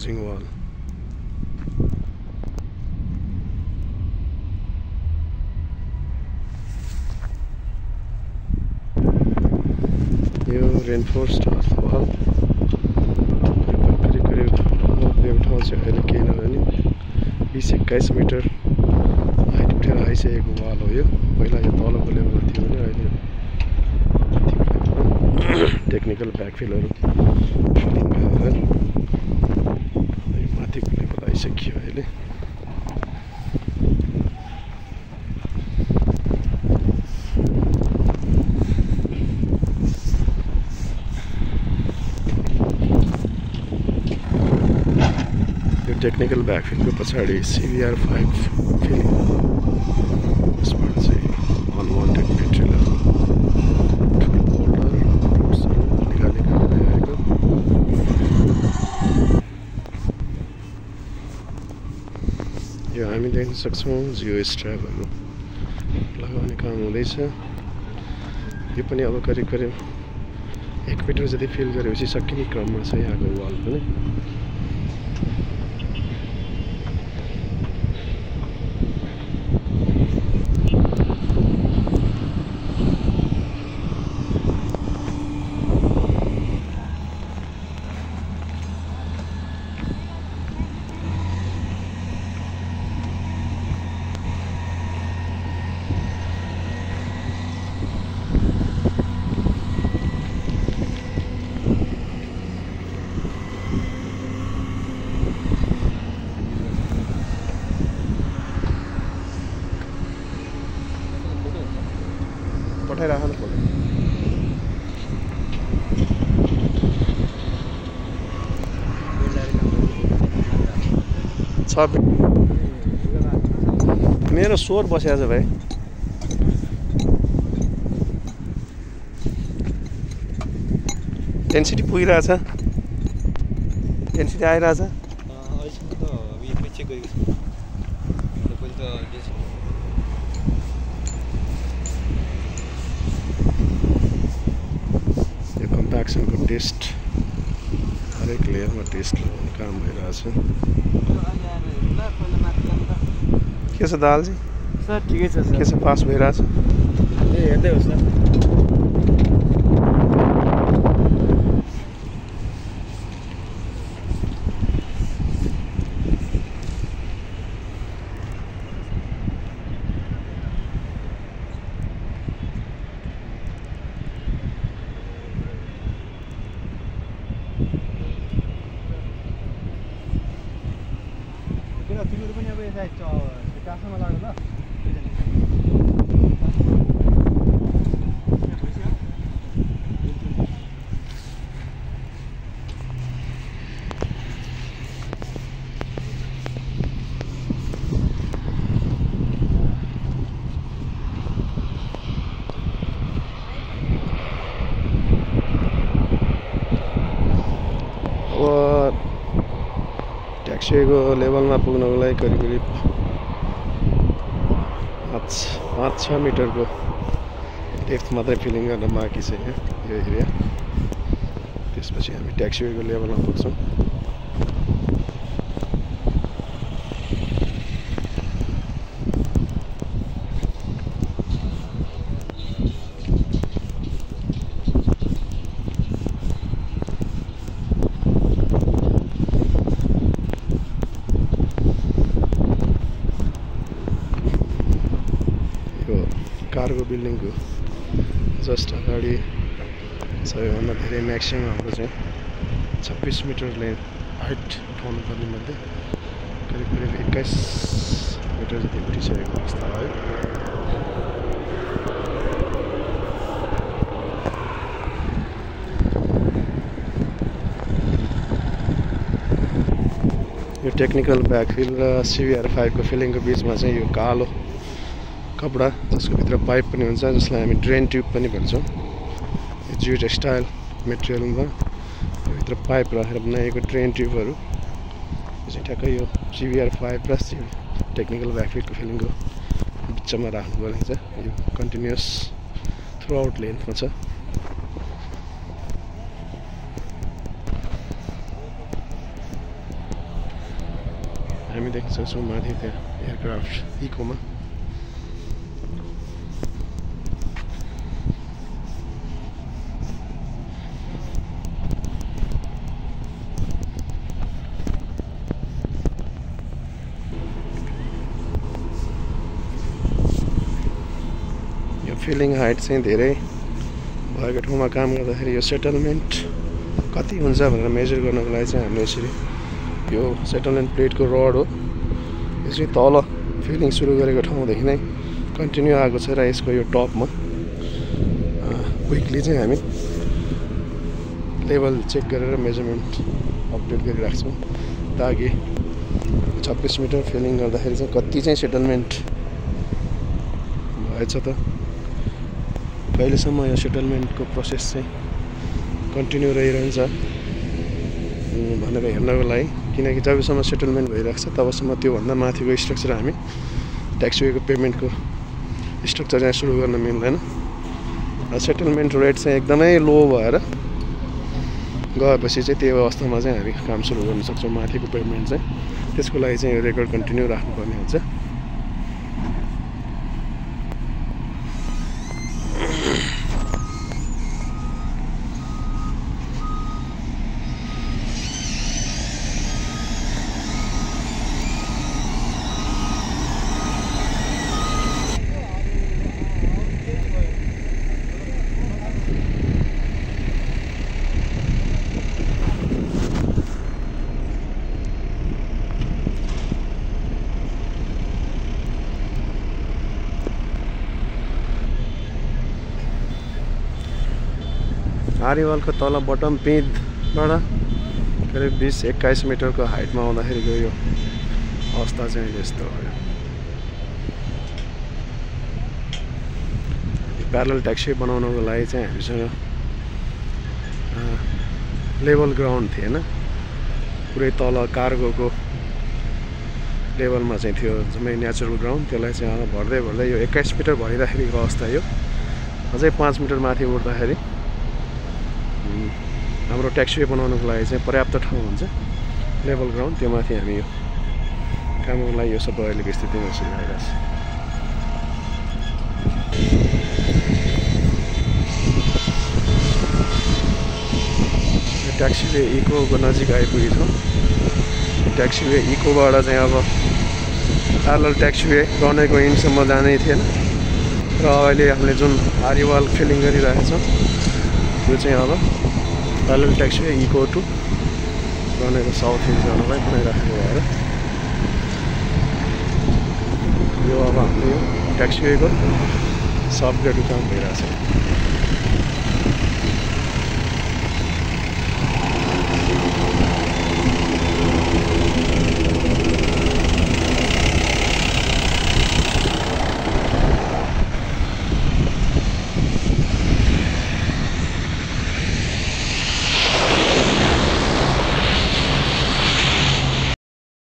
housing wall. यो reinforced earth wall करिब यो ठाउँ चाहिँ अहिले केही नभए 20-21 मिटर हाइट उठेर आइसकेको वाल हो यो। पहिला यो तलको लेभलमा थियो भने अहिले टेक्निकल ब्याकफिलहरू फिलिङ गरेर माथिको लेभल आइसक्यो अहिले। टेक्निकल ब्याकफिलको पछाडि CBR5 फिलिङ यसबाट चाहिँ अनवान्टेड मेटेरियल ठुलो बोल्डर रोड्सहरू निकालिरहेको यो हामी देख्न सक्छौँ जियो स्ट्र्यापहरू लगाउने काम हुँदैछ। यो पनि अब करिब 1 मिटर जति फिल गरेपछि सकिने क्रममा छ यहाँको वाल पनि। पठाइराख्नु पर्यो। मेरो स्वर बसेको छ भाइ। डेन्सिटी पुगिरहेछ, डेन्सिटी आइरहेछ। कम्प्याक्सनको टेस्ट हरेक लेयरमा टेस्ट लगाउने काम भइरहेछ। के छ दालजी? सर ठिकै छ सर। के छ पास भइरहेछ? ए हेर्दै हो सर। तिमीहरू पनि अब यसलाई टास्नमा लाग्नु ल। ट्याक्सीको लेभलमा पुग्नको लागि करिब 5-6 मिटरको डेप्थ मात्रै फिलिङ गर्न बाँकी छ यहाँ यो एरिया। त्यसपछि हामी ट्याक्सीको लेभलमा पुग्छौँ। कार्गो बिल्डिङको जस्ट अगाडि सबैभन्दा धेरै म्याक्सिमम हाम्रो चाहिँ 26 मिटरले हाइट उठाउनु पर्ने मध्ये करिब 21 मिटर जति उठिसकेको अवस्था भयो। यो टेक्निकल ब्याकफिल र CBR5 को फिलिङको बिचमा चाहिँ यो कालो कपडा जसको भित्र पाइप पनि हुन्छ जसलाई हामी ड्रेन ट्युब पनि भन्छौँ। यो जियो टेक्सटाइल मेटेरियलमा भित्र पाइप राखेर बनाइएको ड्रेन ट्युबहरू चाहिँ ठ्याक्कै यो CBR5 र टेक्निकल ब्याकफिलको फिलिङको बिचमा राख्नुपर्ने छ। यो कन्टिन्युअस थ्रु आउट लेन्थमा छ। हामी देख्न सक्छौँ माथि त्यहाँ एयरक्राफ्ट इकोमा। यो फिलिङ हाइट चाहिँ धेरै भएको ठाउँमा काम गर्दाखेरि यो सेटलमेन्ट कति हुन्छ भनेर मेजर गर्नको लागि चाहिँ हामीले यसरी यो सेटलमेन्ट प्लेटको रड हो यसरी तल फिलिङ सुरु गरेको ठाउँदेखि नै कन्टिन्यू आएको छ र यसको यो टपमा क्विकली चाहिँ हामी लेभल चेक गरेर मेजरमेन्ट अपडेट गरिराख्छौँ ताकि 26 मिटर फिलिङ गर्दाखेरि चाहिँ कति चाहिँ सेटलमेन्ट भएछ त कहिलेसम्म यो सेटलमेन्टको प्रोसेस चाहिँ कन्टिन्यू रहिरहन्छ भनेर हेर्नको लागि, किनकि जबसम्म सेटलमेन्ट भइरहेको छ तबसम्म त्योभन्दा माथिको स्ट्रक्चर हामी ट्याक्सवेको पेमेन्टको स्ट्रक्चर चाहिँ सुरु गर्न मिल्दैन। सेटलमेन्ट रेट चाहिँ एकदमै लो भएर गएपछि चाहिँ त्यो अवस्थामा चाहिँ हामी काम सुरु गर्न सक्छौँ माथिको पेमेन्ट चाहिँ। त्यसको लागि चाहिँ यो रेकर्ड कन्टिन्यू राख्नुपर्ने हुन्छ। आरिवालको तल बटम पिँधबाट करिब 20-21 मिटरको हाइटमा आउँदाखेरिको यो अवस्था चाहिँ अहिले यस्तो भयो। प्यारलल ट्याक्सी बनाउनको लागि चाहिँ हामीसँग लेभल ग्राउन्ड थिएन, पुरै तल कार्गोको लेभलमा चाहिँ थियो जम्मै नेचुरल ग्राउन्ड। त्यसलाई चाहिँ भर्दै भर्दै यो 21 मिटर भइराखेको अवस्था यो अझै 5 मिटर माथि उठ्दाखेरि हाम्रो ट्याक्सीवे बनाउनुको लागि चाहिँ पर्याप्त ठाउँ हुन्छ लेभल ग्राउन्ड। त्यो माथि हामी यो कामको लागि यो सबै अहिलेको स्थितिमा यसरी भइरहेछ। ट्याक्सीवे इकोको नजिक आइपुगेको छ। ट्याक्सीवे इकोबाट चाहिँ अब प्यारलल ट्याक्सीवे गनेको इन्डसम्म जानै थिएन र अहिले हामीले जुन आरिवाल फिलिङ गरिरहेको छौँ त्यो चाहिँ अब प्यारलल ट्याक्सीवे इको टु गनेको साउथ हिल जानलाई बनाइराखेको भएर यो अब हाम्रो यो ट्याक्सीवेको सबग्रेडको काम भइरहेछ।